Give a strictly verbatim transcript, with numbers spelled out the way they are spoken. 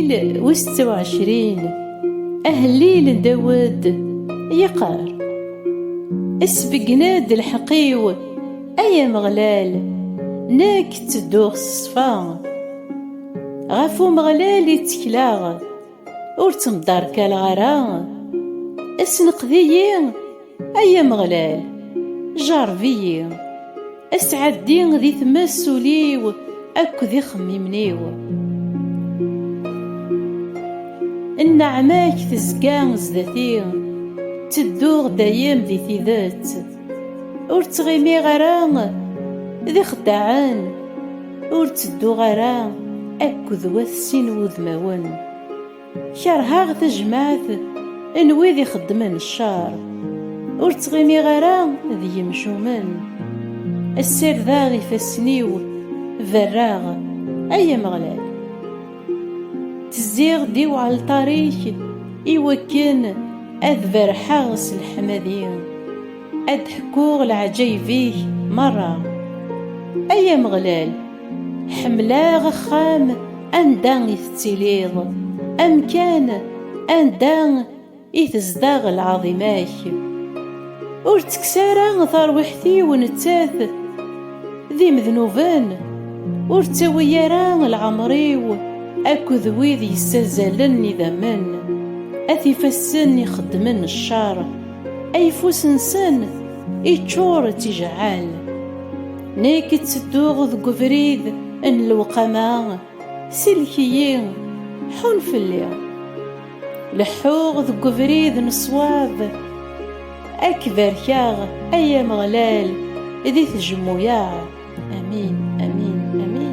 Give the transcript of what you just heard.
Wis ttaɛecrin. Ahellil n Dawed yeqqar: Sbeggen-d lḥeqq-iw, ay Ameɣlal, nekk ttedduɣ s ṣṣfa. Ɣef Umeɣlal i ttekleɣ, ur ttemderkaleɣ ara. Sneqd-iyi, ay Ameɣlal, jerreb-iyi. Sɛeddi di tmes ul-iw akked ixemmimen-iw. Nneɛma-k tezga zdat-i, ttedduɣ dayem di tidet. Ur ttɣimiɣ ara d ixeddaɛen, ur ttedduɣ ara akked wat sin wudmawen. Kerheɣ tajmaɛt n wid ixeddmen ccer, ur ttɣimiɣ ara d yimcumen. Ssirdeɣ ifassen-iw, berraɣ: Ay Ameɣlal, tezziɣ-d i uɛalṭar-ik i wakken ad berrḥeɣ s leḥmadi, ad d-ḥkuɣ leɛǧayeb-ik merra. Ay Ameɣlal, ḥemmleɣ axxam anda i tettiliḍ, amkan anda i tezdeɣ lɛaḍima-k. Ur ttekkes ara tarwiḥt-iw nettat d imednuben, ur ttawi ara leɛmer-iw akked wid yessazzalen idammen, at ifassen ixeddmen ccer, ayeffus-nsen iččur d tijeɛɛal. Nekk ttedduɣ deg ubrid n lewqama, sellek-iyi, ḥun fell-i. Leḥḥuɣ deg ubrid n ṣṣwab, ad k-barkeɣ, ay Ameɣlal, di tjemmuyaɛ. Amin, amin, amin.